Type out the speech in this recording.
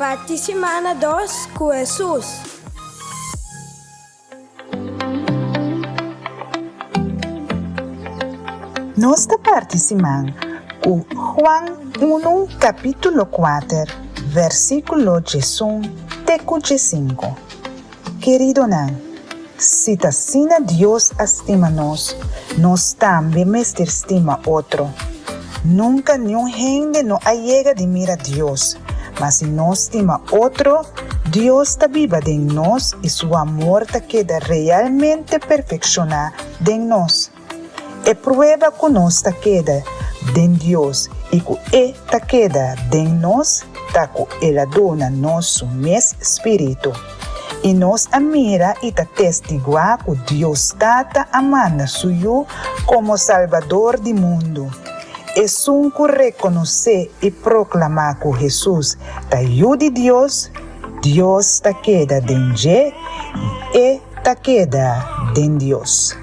Parti simana dos ku Hesus. Nos ta parti siman ku Juan unu kapítulo kuater versíkulo djesun te ku djesinku. Keridonan, si ta asina Dios a stima nos, nos tambe mester stima otro. Nunka niun hende no a yega di mira Dios, ma si nos stima otro, Dios ta biba den nos i su amor ta keda realmente perfekshoná den nos. E prueba ku nos ta keda den Dios i ku E ta keda den nos ta ku El a duna nos su mes Spiritu. I nos a mira i ta testiguá ku Dios Tata a manda su Yu komo Salbador di mundu. Esun ku rekonosé i proklamá ku Hesus ta Yu di Dios, Dios ta keda den dje i e ta keda den Dios.